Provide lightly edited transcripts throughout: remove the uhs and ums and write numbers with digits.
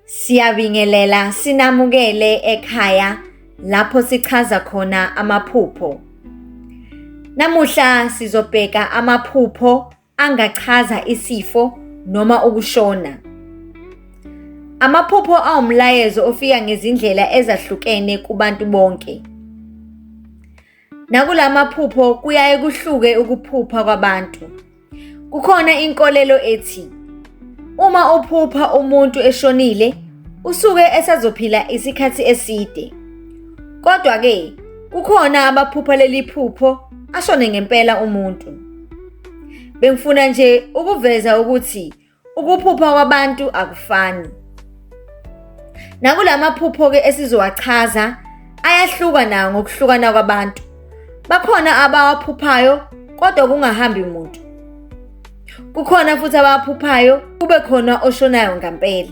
Siyabingelela sinamukele ekhaya lapho sichaza khona amaphupho. Namuhla sizobheka amaphupho angachaza isifo noma ukushona. Amaphupho awumlayezo ofika ngezindlela ezahlukene kubantu bonke. Nakula maphupho kuyaye kuhluke ukuphupha kwabantu. Kukhona inkolelo ethi uma uphupha umuntu eshonile usuke esazophila isikhathi eside. Kodwa-ke kukhona abaphupha leli phupho ashone ngempela umuntu. Bengifuna nje ukuveza ukuthi Ukuphupha kwabantu akufani. Nakula maphupho-ke esizowachaza ayahluka nawo ngokuhlukana kwabantu. Bakhona abawaphuphayo kodwa kungahambi muntu. Kukhona futhi abawaphuphayo kube khona oshonayo ngampela.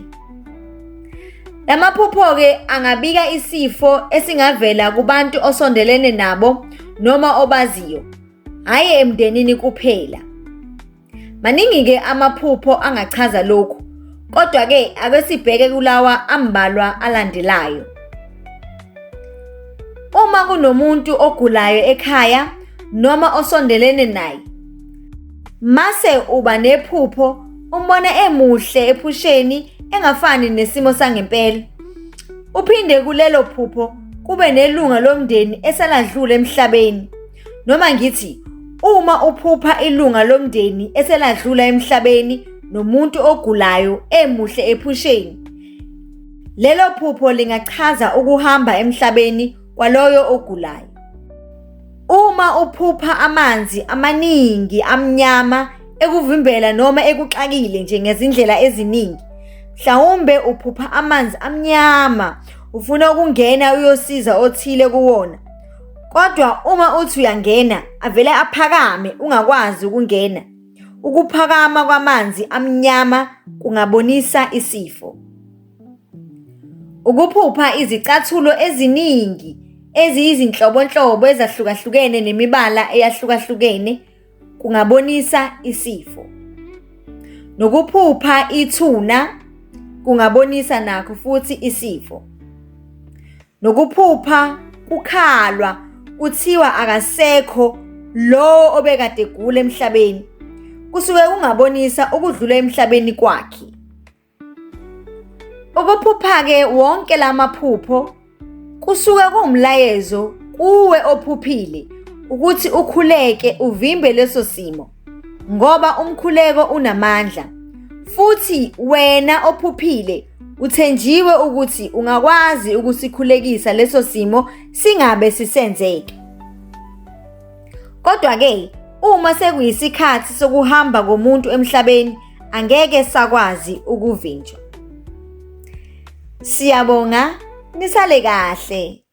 La maphupho-ke angabika isifo esingavela kubantu osondelene nabo noma obaziyo, hhayi emndenini kuphela. Maningi-ke amaphupho angachaza lokhu, kodwa-ke ake sibheke kulawa ambalwa alandelayo. Uma kunomuntu ogulayo ekhaya noma osondelene naye, mase uba nephupho umbona emuhle ephusheni engafani nesimo sangempela. Uphinde kulelo phupho kube nelunga lomndeni eseladlula emhlabeni. Noma ngithi uma uphupha ilunga lomndeni eseladlula emhlabeni nomuntu ogulayo emuhle ephusheni, lelo phupho lingachaza ukuhamba emhlabeni kwaloyo ogulayo. Uma uphupha amanzi amaningi amnyama ekuvimbela noma ekuxakile nje ngezindlela eziningi, mhlawumbe uphupha amanzi amnyama ufuna ukungena uyosiza othile kuwona, Kodwa uma uthi uyangena avele aphakame ungakwazi ukungena. Ukuphakama kwamanzi amnyama kungabonisa isifo. Ukuphupha izicathulo eziningi eziyizinhlobonhlobo ezahlukahlukene nemibala eyahlukahlukene kungabonisa isifo. Nokuphupha ithuna kungabonisa nakho futhi isifo. Nokuphupha kukhalwa kuthiwa akasekho lowo obekade egula emhlabeni kusuke kungabonisa ukudlula emhlabeni kwakhe. Ukuphupha-ke wonke la maphupho kusuke kuwumlayezo kuwe ophuphile ukuthi ukhuleke uvimbe leso simo ngoba umkhuleko unamandla futhi wena ophuphile Uthenjiwe ukuthi ungakwazi ukusikhulekisa leso simo singabe sisenzeke. Kodwa-ke uma sekuyisikhathi sokuhamba komuntu emhlabeni angeke sakwazi ukuvinjwa. Siyabonga, nisale kahle.